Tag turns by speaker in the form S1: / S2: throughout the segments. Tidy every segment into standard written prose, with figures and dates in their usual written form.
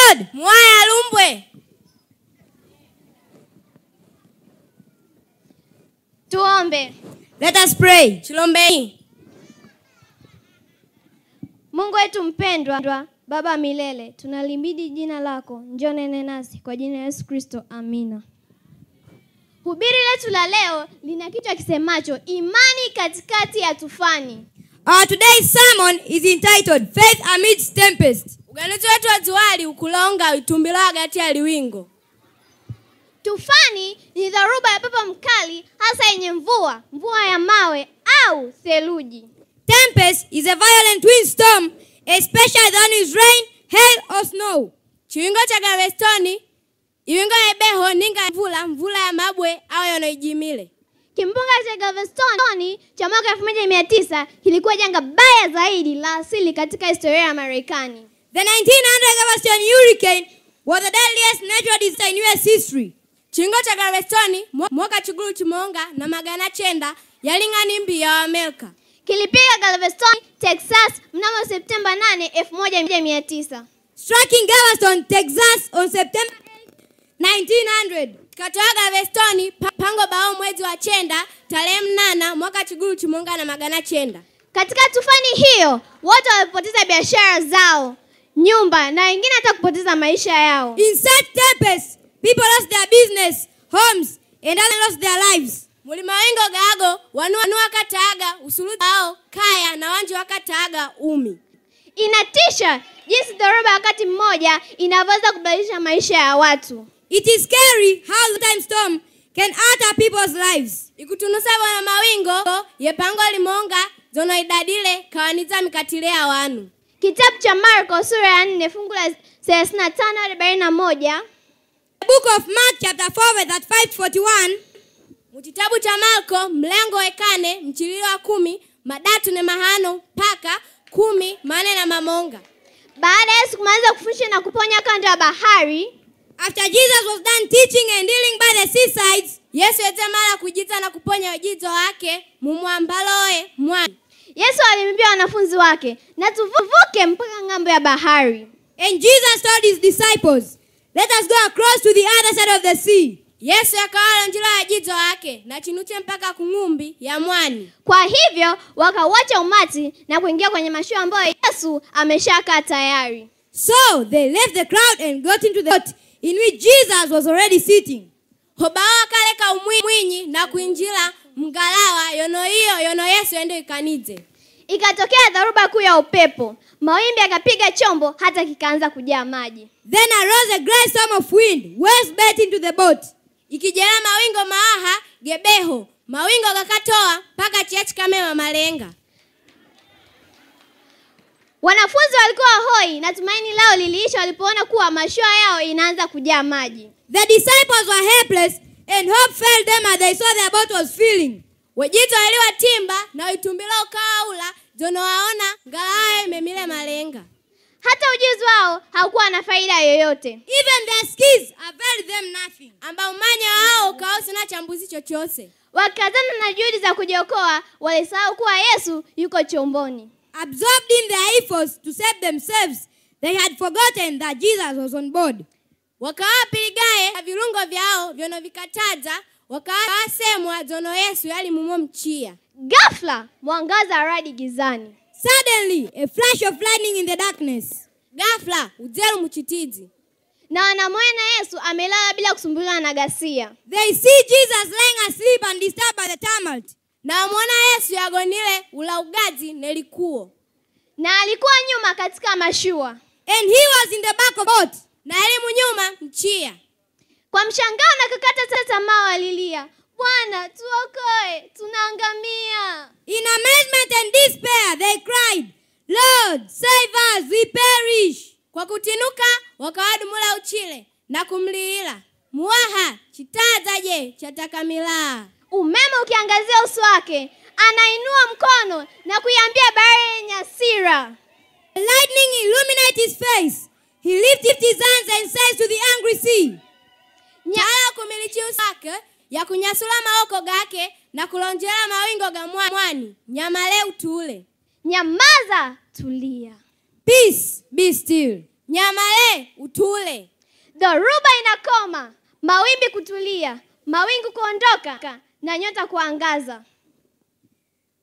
S1: Lord.
S2: Mwaya lumbwe.
S3: Tuombe.
S1: Let us pray.
S2: Chilombe.
S3: Mungu wetu mpendwa, Baba milele, tunalibidi jina lako, njoo nene nasi kwa jina la Yesu Kristo, amina. Hubiri letu la leo lina kichwa kisemacho imani katikati ya tufani.
S1: Our today's sermon is entitled Faith Amidst Tempest.
S2: Uganuzi wetu wa zuwali ukulonga itumbila hagati ya liwingo.
S3: Tufani ni dhoruba ya pepo mkali, hasa yenye mvua, mvua ya mawe au theluji.
S1: Tempest is a violent windstorm, especially the one with rain, hail or snow.
S2: Chiwingo cha Galvestoni, iwingo ya beho ninga mvula, mvula ya mabwe au yonoijimile.
S3: Kimbunga cha Galvestoni cha mwaka 1900 kilikuwa janga baya zaidi la asili katika historia ya Marekani.
S1: The 1900 Galveston hurricane was the deadliest natural disaster in US history.
S2: Chiwingo cha Galvestoni mwaka chugulu chimonga na magana chenda yalingani mbi ya Amerika.
S3: Kilipiga Galveston, Texas mnamo Septemba 8, 1900.
S1: Striking Galveston, Texas on September 8, 1900.
S2: Katoa Galvestoni pango bao mwezi wa chenda tarehe 8 mwaka chugulu chimonga na magana chenda.
S3: Katika tufani hiyo, watu walipoteza biashara zao, nyumba na wengine hata kupoteza maisha yao.
S1: In such tempest, people lost their business, homes and others lost their lives.
S2: Mulima wengo gago wanu wakataaga usuluhu wao kaya na wanji wakataaga umi.
S3: Inatisha jinsi dhoruba wakati mmoja inaweza kubadilisha maisha ya watu.
S1: It is scary how the time storm can alter people's lives.
S2: Ikutunusa bwana mawingo yepango limonga zono idadile kawaniza mikatilea wanu.
S3: Kitabu cha Marko sura ya 4 fungu la 35-41.
S1: The book of Mark chapter 4 verse 5-41.
S2: Mukitabu cha Marko mlengo wekane mchililo wa 10 madatu ne mahano paka 10 mane na mamonga.
S3: Baada ya Yesu kumaliza kufundisha na kuponya kando ya bahari,
S1: after Jesus was done teaching and healing by the seasides,
S2: Yesu mara kujita na kuponya wajizo wake mumwambaloe mwani.
S3: Yesu alimwambia wanafunzi wake, na tuvuke mpaka ng'ambo ya bahari.
S1: And Jesus told his disciples, let us go across to the other side of the sea.
S2: Yesu akawala njira ya jizo wake na chinuche mpaka kung'umbi ya mwani.
S3: Kwa hivyo wakauacha umati na kuingia kwenye mashua ambayo Yesu ameshakaa tayari.
S1: So they left the crowd and got into the boat in which Jesus was already sitting.
S2: Hobao akaleka umwinyi na kuinjila mgalawa yono hiyo yono Yesu ende ikanize.
S3: Ikatokea dhoruba kuu ya upepo. Mawimbi yakapiga chombo hata kikaanza kujaa maji.
S1: Then arose a great storm of wind, waves beat into the boat.
S2: Ikijela mawingo maaha gebeho, mawingo gakatoa paka chiachi kamema malenga.
S3: Wanafunzi walikuwa hoi na tumaini lao liliisha walipoona kuwa mashua yao inaanza kujaa maji.
S1: The disciples were helpless and hope failed them as they saw their boat was filling.
S2: Wejito waliwa timba na itumbila ukaula zono waona ngalawa imemile malenga.
S3: Hata ujuzi wao haukuwa na faida yoyote.
S1: Even their skills availed them nothing.
S2: Amba umanya wao kaosi na chambuzi chochose.
S3: Wakazana na juhudi za kujiokoa, walisahau kuwa Yesu yuko chomboni.
S1: Absorbed in their efforts to save themselves, they had forgotten that Jesus was on board.
S2: Wakawapiligae na virungo vyao vyono vikataza, wakawasemwa zono Yesu yali mumo mchia.
S3: Ghafla mwangaza radi gizani.
S1: Suddenly, a flash of lightning in the darkness.
S2: Ghafla uzeru mchitizi.
S3: Na wanamwona Yesu amelala bila kusumbuliwa na ghasia.
S1: They see Jesus lying asleep and disturbed by the tumult.
S2: Na wamwona Yesu yagonile ula ugazi nelikuo.
S3: Na alikuwa nyuma katika mashua.
S1: And he was in the back of boat.
S2: Na elimu nyuma mchia.
S3: Kwa mshangao na kukata tamaa walilia, Bwana tuokoe, tunaangamia.
S1: In amazement and despair they cried, Lord, save us, we perish.
S2: Kwa kutinuka wakawadumula uchile na kumliila, muaha chitazaje chatakamila.
S3: Umeme ukiangazia uso wake, anainua mkono na kuiambia bahari yenye hasira.
S1: Lightning illuminated his face. He lifted his hands and says to the angry sea.
S2: Nyala kumilichi uso wake ya kunyasula maoko gake na kulonjela mawingo ga mwani. Nyamale utule.
S3: Nyamaza, tulia.
S1: Peace, be still.
S2: Nyamale utule.
S3: Dhoruba inakoma, mawimbi kutulia, mawingu kuondoka na nyota kuangaza.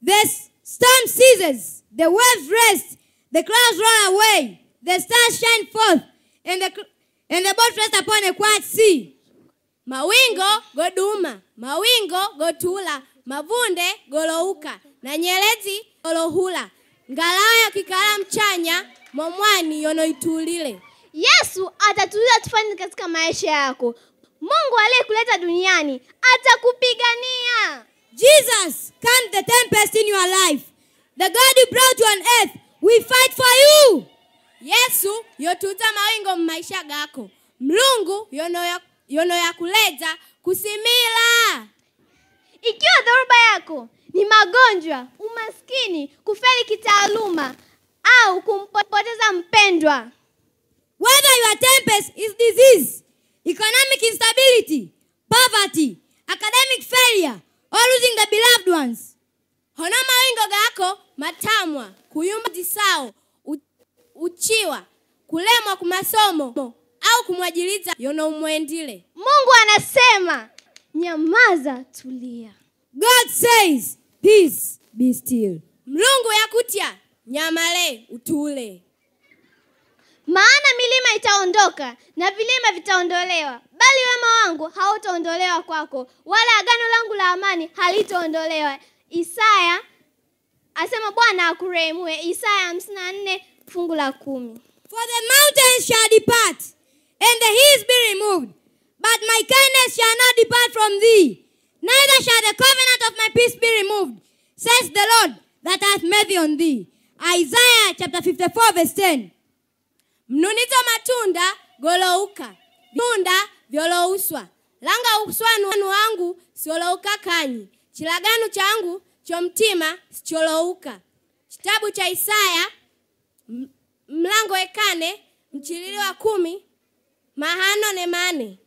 S1: The storm ceases, the waves rest, the clouds roll away, the stars shine forth, and the boat rests upon a quiet sea.
S2: Mawingo goduma, mawingo gotula, mavunde golouka, na nyelezi golohula. Ngalaya kikala mchanya, momwani yonoitulile.
S3: Yesu atatuliza tufani katika maisha yako. Mungu aliyekuleta duniani atakupigania.
S1: Jesus calmed the tempest in your life. The God who brought you on earth will fight for you.
S2: Yesu yotuza mawingo maisha gako. Mlungu yono yakuleta kusimila.
S3: Ikiwa dhoruba yako ni magonjwa, umaskini, kufeli kitaaluma au kumpoteza mpendwa.
S1: Whether your tempest is disease, economic instability, poverty, academic failure, or losing the beloved ones.
S2: Hona mawingo gako matamwa, kuyumba jisao, uchiwa, kulemwa kumasomo au kumwajiliza yono umwendile.
S3: Mungu anasema, nyamaza, tulia.
S1: God says, peace, be still.
S2: Mlungu yakutia, nyamale, utule.
S3: Maana milima itaondoka na vilima vitaondolewa, bali wema wangu hautaondolewa kwako, wala agano langu la amani halitaondolewa. Isaya asema Bwana akurehemu. Isaya 54 fungu la 10.
S1: For the mountains shall depart and the hills be removed, but my kindness shall not depart from thee, neither shall the covenant of my peace be removed, says the Lord that hath mercy on thee. Isaiah chapter 54 verse 10.
S2: Mnunito matunda golouka, tunda vyolouswa. Langa uswanu wangu siyolouka kanyi, chilaganu changu chomtima sicholouka. Kitabu cha Isaya mlango 4 mchilili wa 10 mahano ne mane.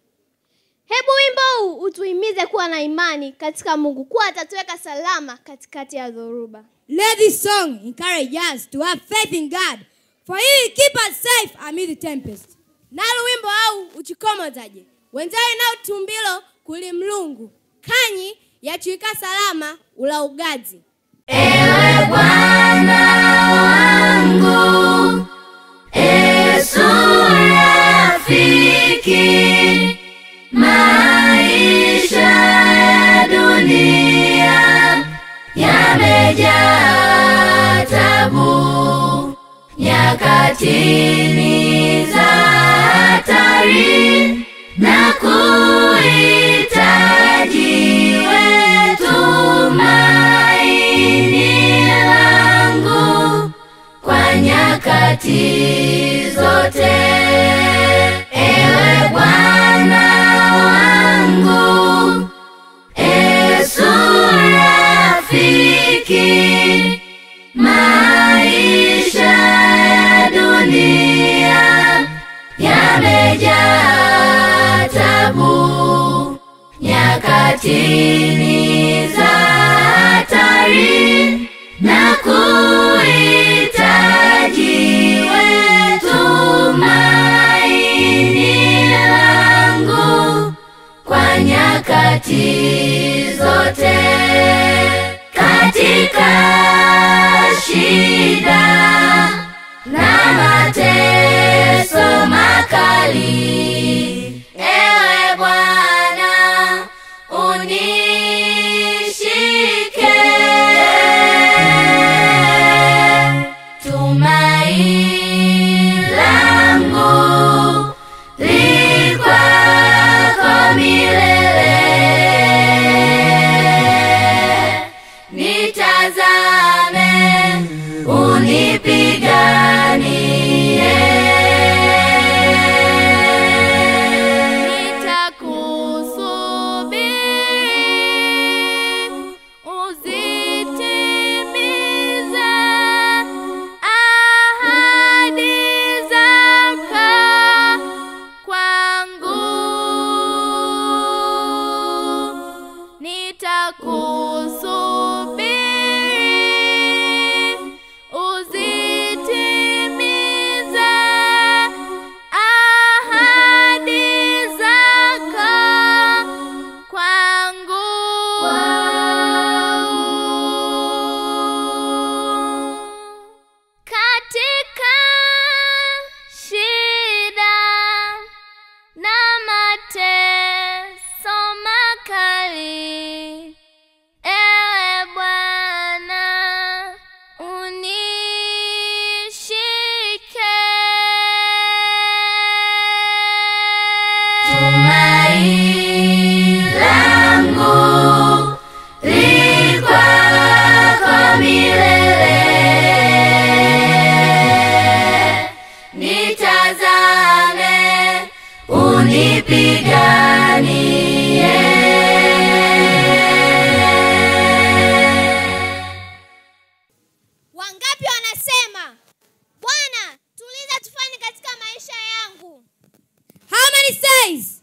S3: Hebu wimbo huu utuhimize kuwa na imani katika Mungu, kuwa atatuweka salama katikati ya dhoruba.
S1: Let this song encourage us to have faith in God, for he will keep us safe amid the tempest.
S2: Nalo wimbo au uchikomozaje wenzawe na utumbilo kuli mlungu kanyi yachuika salama ula ugazi.
S4: Ewe Bwana wangu, Yesu rafiki, maisha ya dunia yamejaa tabu, nyakati ni za hatari, na kuhitaji we tumaini langu kwa nyakati zote. Ewe Bwana wangu, Yesu rafiki, maisha ya dunia yamejaa tabu, nyakati ni za hatari, na kuhitaji we tumaini langu kwa nyakati zote. Katika shida na mateso makali, ewe Bwana unishike, tumaini langu li kwako milele, nitazame unipiganie.
S1: says,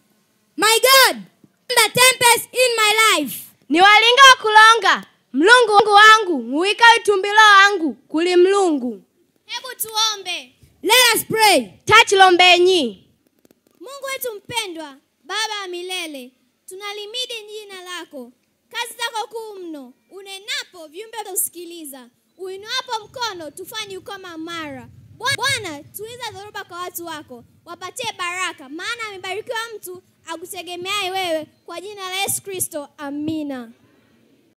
S1: "My God, the tempest in my life."
S2: Niwalinga wakulonga Mlungu wangu muwika itumbilo wangu kuli Mlungu.
S3: Hebu tuombe.
S1: Let us pray.
S2: Tachilombenyi.
S3: Mungu wetu mpendwa, Baba wa milele, tunalimidi jina lako. Kazi zako kuu mno. Unenapo viumbe usikiliza. Uinuapo mkono tufani ukoma mara. Bwana, tuliza dhoruba kwa watu wako. Wapatie baraka, maana amebarikiwa mtu akutegemeaye wewe, kwa jina la Yesu Kristo. Amina.